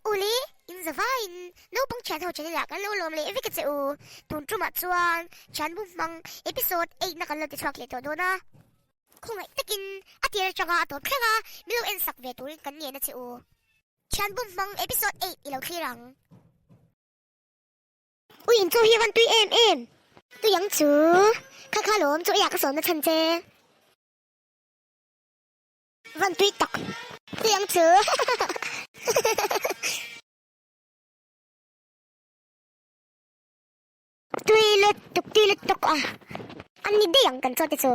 Ule, in zavaiin naupang thian ho channel ah kan lo lawm leh vek a che u. Tun tumah chuan thianbu hmang episode 8 na kan lo ti chhuak leh tawh dawn a. Khawngaih takin a tir atanga a tawp thleng a, min lo en sak ve turin kan ngen a che u. Thianbu hmang episode 8 i lo thlir ang. Ui in chaw hi a van tui em em. Tui ang chu. Kha kha lawm chaw eiah ka sawmna chhan che. Van tui tak. Tui ang chu. Tui lutuk tui lutuk a. An ni daih ang kan chaw te chu.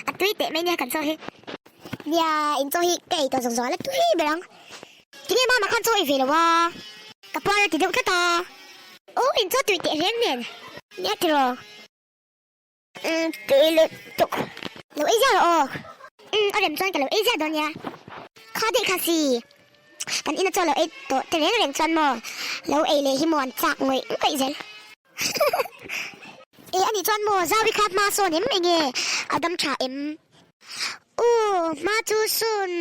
A tui teh mai nia kan chaw hi. Nia in chaw hi ka ei tawh zawng zawng a la tui ber ang. Tinge mama khan chaw ei ve lo a. Ka puar a ti deuh tlat a. Aw in chaw tui teh reng nen. Nia tiraw. Umm tui lutuk. Lo ei ziah rawh aw. Umm a rem chuan ka lo ei ziah dawn nia. Kha daih kha si. Kan ina chaw lo ei tawh te reng reng chuan maw lo ei leh hi maw an chak ngawih ngawih zel. E anih chuan maw Zawi kha hma sawn em enge a dam tha em? Aw hma chu sawn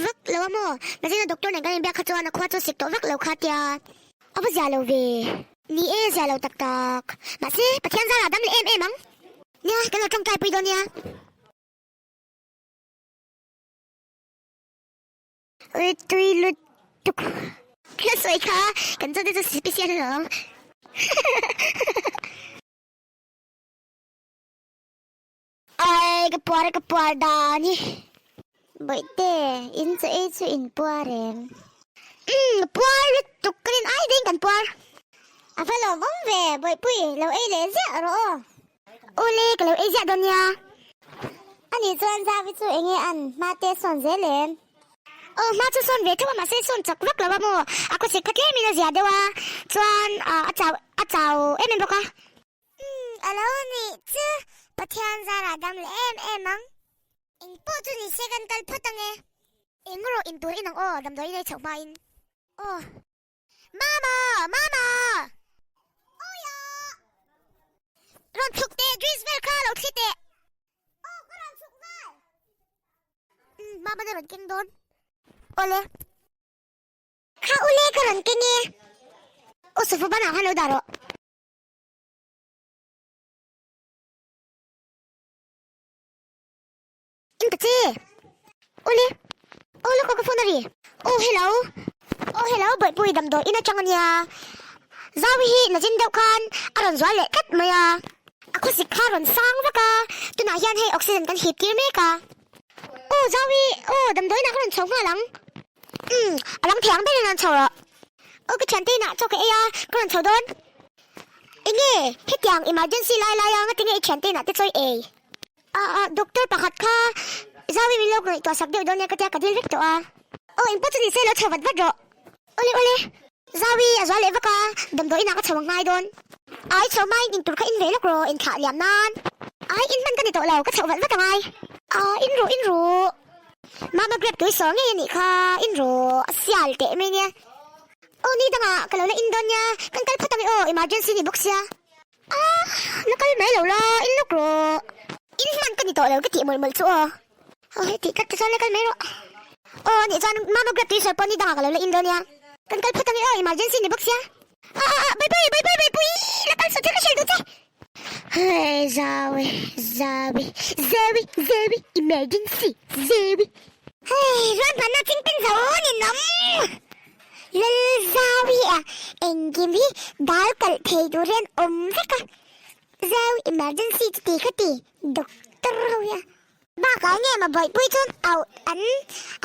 vak lo a maw? Mahse doctor nen kan inbiak kha chuan a khua chu sik tawh vak lo kha tia. A va zia lo ve. Ni e, zia lo tak tak. Mahse, Pathian zarah dam leh em em ang. Nia, kan lo tawngtai pui dawn nia. Ui tui lutuk. Ka sawi kha, kan chaw te chu special alawm. Ai, ka puar ka puar dan hi. Bawihte, in chaw ei chu in puar em? Umm, puar lutuk ka rin ai ding kan puar. A va lawmawm ve, Bawihpui, lo ei leh ziah rawh aw. Awle, ka lo ei ziah dawn nia. Ani chuan Zavi chu enge an hma te sawn zel em? Aw, hma chu sawn ve theuh a, mahse sawn chak vak lo a maw? A khawsik kha tlemin a zia deuh a, chuan a chau a chau em em bawk a. Umm, a lo nih chu, Pathian zarah dam leh em em ang. Eng pawh chu ni se kan kal phawt ang e. Eng rawh in tur in ang aw, damdawi in ei chhoh hmain. Aw. Mama! Mama! Awia! Rawn chhuk teh, drinks vel kha lo thli teh. Aw, ka rawn chhuk nghal. Umm, Mama na rawn keng dawn. Awle. Kha ule ka rawn keng e. Aw, sofa banah khan lo dah rawh. In ta che. Awle. Aw lawk aw ka phone a ri. Aw hello. Aw hello Bawihpui damdawi in atang ania. Zawi hi nachin deuh khan a rawn zual leh tlat mai a. A khawsik kha a rawn sang vak a. Tunah hian hei oxygen kan hip tir mek a. Aw Zawi aw damdawi inah ka rawn chho nghal ang. Umm a rang thei ang berin rawn chho rawh. Aw ka thiante inah chaw ka ei a ka rawn chho dawn. Enge hetiang emergency lai lai a ngatinge i thiante inah te chawi ei? A a doctor pakhat kha Zawi min lo ngaihtuah sak deuh dawn nia ka tia ka dil vek tawh a. Aw engpawh chu ni se lo chho vat vat rawh. Awle awle. Zawi a zual leh vak a, damdawi inah ka chho ang ngai dawn. Ai chho hmain in tur kha in ve lawk rawh in thlah liam nan. Ai in hman ka ni tawh lo ka chhoh vat vat angai. A in rawh in rawh. Mama grape tui saw ngei anih kha in rawh a sial teh mai nia. Aw ni dangah ka lo la in dawn nia kan kal phawt ang e aw emergency ni bawk sia. A la kal mai lo la in lawk rawh. In hman ka ni tawh lo ka tih mawlh mawlh chu aw. Aw heti tlat te chuan la kal mai rawh. Aw anih chuan mama grape tui sawi pawh ni dangah ka lo la in dawn nia. Kan kal phawt ang e aw emergency ni bawk sia. A a a bye bye bye bye bye pui la kal saw thil ka hrilh duh che. Hei Zawi Zawi Zawi Zawi emergency Zawi. Hei ruat hmanna chingpen zo ni nawm. Lalzawi a engkim hi dal kalh thei tur hian awm vek a, Zau emergency chu ti kha ti doctor ho hi a. Bakah enge maw bawihpui chuan auh an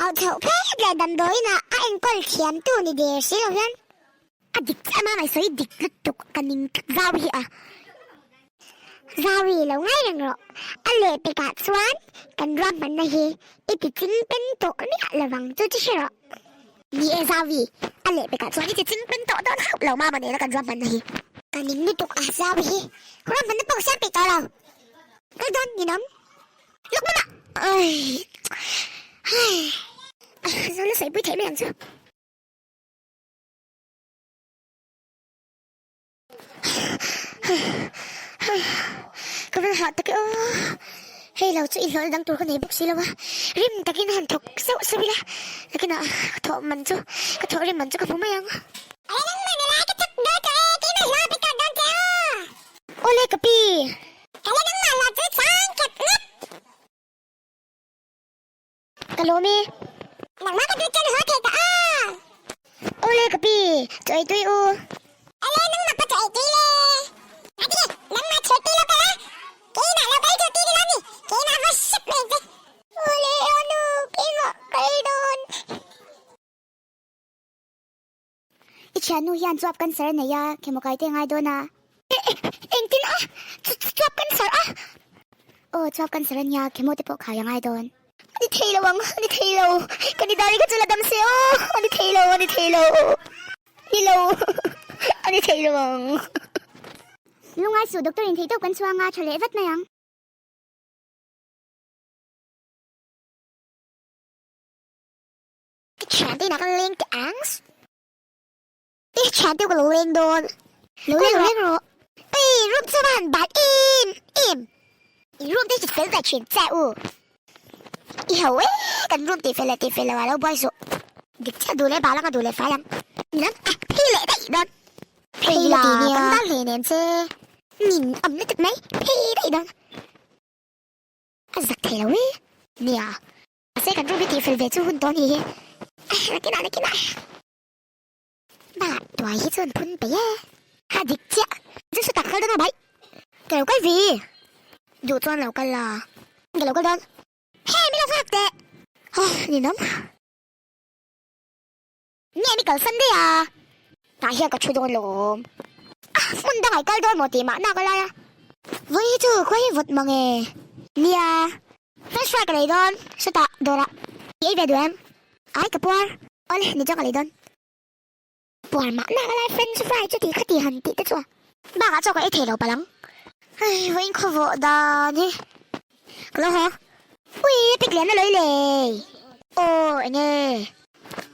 auh chhoh phet leh damdawiin ah a enkawl thiam tu ni der si lo hian a dik chiah mah mai sawi dik lutuk ka ning tlat Zawi hi a. Zawi lo ngai reng rawh, a lehpekah chuan kan ruahmanna hi i ti ching pen tawh miah lovang chu chi hre rawh. Ni e Zawi, a lehpekah chuan i ti ching pen tawh dawn hauh lo mama nena kan ruahmanna hi. Ka ning lutuk a Zawi hi, ruahmanna pawh siam peih tawh lo. Kal dawn ninawm lawk mama. Ai ai, Zawi la sawipui theih mai ang chu. Ka van hah tak e aw. Hei lo chu inhlawhna dang tur ka nei bawk si lo a, rim takin han thawk sauh sauh ila, nakinah ka thawh man chu, ka thawh rim man chu ka hmu mai ang. Awle nangmah nula ka thawk dawn tawh e, keimah hlawh pe tawh dawn che aw. Awle ka pi. Awle nangmah hlawh chu chang khat ngawt. Ka lawm e. Nangmah ka duh chuan haw thei tawh aw. Awle ka pi, chaw ei tui u. Awle nangmah pawh chaw ei tui le. Ati nge, nangmah chhe tui lo kal a, keimah lo kal chu ti ni lo ni, keimah va hrep mai che. Awle aw nu, keimah kal dawn. I thiannu hian chuap cancer a nei a, chemo kai te ngai dawn a. Engtin a? Chuap cancer a? Aw, chuap cancer a nia, chemo te pawh khai a ngai dawn. A ni thei lo ang, a ni thei lo. Ka ni dari kha chu la dam se aw, a ni thei lo, a ni thei lo. Ni lo, a ni thei lo ang. Lungai suh, doctor in theihtawp kan chhuang a, tha leh vat mai ang. Ka thiante inah ka leng teh ang. I thiante ka lo leng dawn. Lo leng rawh. Rawh. Ei room chu va han bat em em. I room te hi fel ve thin che u. I ho e kan room tih fel leh tih fel lo ah lo buai suh. Dik chiah duh leh bal anga duh leh fai ang. Lam a phei leh daih dawn. Phei la kan dal hle nen che. Nin awm lutuk mai phei daih dawn. A zak thei lo e. Nia. Mahse kan room hi tihfel ve chu hun tawh a ni hi. Nakinah nakinah. Bah tuai hi chuan phun peih e. Ha dik chiah. Chu chu tak kal dawn a baih. Ka lo kal ve. Duh chuan lo kal la. Ka lo kal dawn. Hey mi lo nghak teh. Ah ninawm. Nge mi kalsan daih a? Tah hian ka thu dawn lo awm. A hmun dangah i kal dawn maw tih mahna ka lai a. Vawi hi chu khua hi vawt mang e. Nia. French fry ka lei dawn sawtah dawrah. I ei ve duh em? Ai ka puar. Awle ni chuan ka lei dawn. Puar mahna ka lai French fry chu ti khati han tih te chu a. Bakah chaw ka ei thei lo palang. Ai vawiin khaw vawh dan hi. Ka lo haw. Ui a pek lian a lei lei. Aw eng e.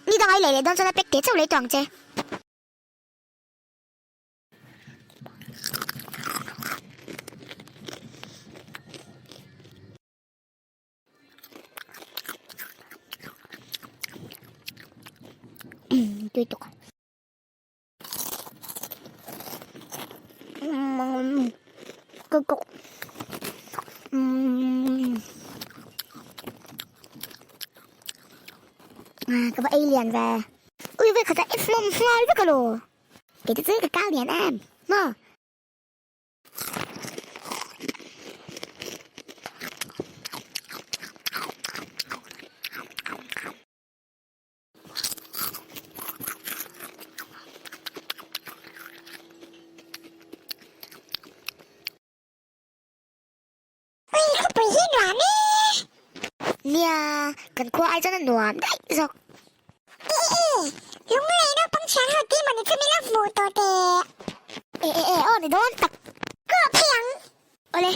Ni dang ai lei leh dawn chuan a pek teh chauh lei tawh ang che. Tui tuk. Ka va ei lian ve. Ui ve khat a i hlawm nghal vek alo. Kei te chu ka kal lian em maw. Ui khawpui hi nuam e! Nia, kan khua ai chuan a nuam daih zawk. E e e, lunglei naupang thian ho tih mawni chu min lo hmuh tawh teh. E e e, aw ni dawn tak. Ka phei ang. Awle.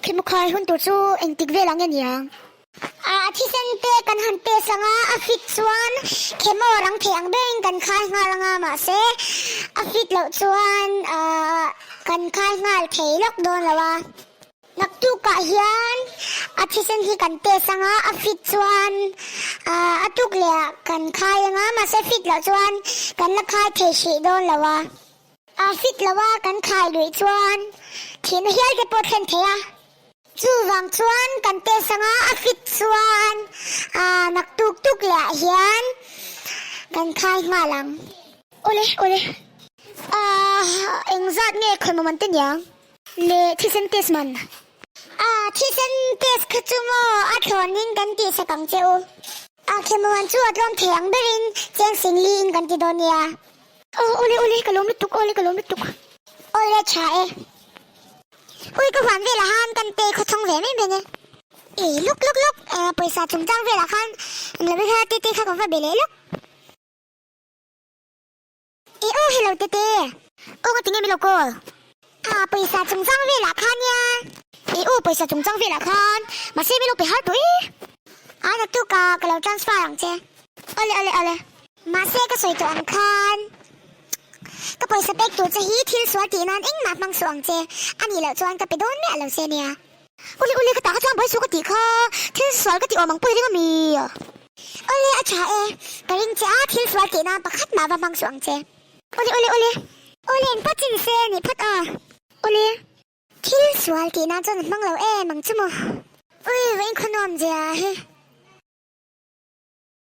Khimukhai hun tur chu engtik vel ang nge niang? A thisen te kan han test ang a, a fit chuan chemo rang thei ang berin kan khai nghal ang a, mahse a fit loh chuan kan khai nghal thei lawk dawn lo a. Naktukah hian a thisen hi kan test ang a, a fit chuan a tuk leh ah kan khai ang a, mahse fit loh chuan kan la khai thei hrih dawn lo a. A fit lo a kan khai luih chuan thihna hial te pawh thlen thei a. Chuvang chuan kan test anga a fit chuan nak tuk tuk leh ah hian kan khai nghal ang. Awle awle engzat nge khawi man te niang le thisen test man. A thisen test kha chu maw a thlawnin kan tihsak ang che u. A khemawan chu a tlawm thei ang berin cheng sing li in kan ti dawn nia. Aw awle awle ka lawm lutuk awle ka lawm lutuk. Awle tha e. Ui ka huan velah khan kan te khaw chhawng ve mai mai e. Ei luk luk luk pawisa chungchang velah khan englo kha tete kha ka va be leh luk. E aw hello tete. Aw nga tinge milo call. A pawisa chungchang velah khan nia. E aw pawisa chungchang velah khan mahse milo pe har tawh e. A naktuk ah ka lo transfer ang che. Awle awle awle. Mahse ka sawi tawh ang khan. Ka pawisa pek tur che hi thil sual tih nan engmah hmang suh ang che. A nih loh chuan ka pe dawn miah lo che nia. Ule ule ka tah kha chuan buai suh ka tih kha thil sual ka tih awm ang pawh i ring a mi? Ule a tha e, ka ring che a thil sual tih nan pakhat mah va hmang suh ang che. Ule ule ule. Ule in phawt chin se ni phawt aw. Ule. Thil sual tih nan chuan a hmang lo em ang chu maw? Ui va inkhawnuam zia hi.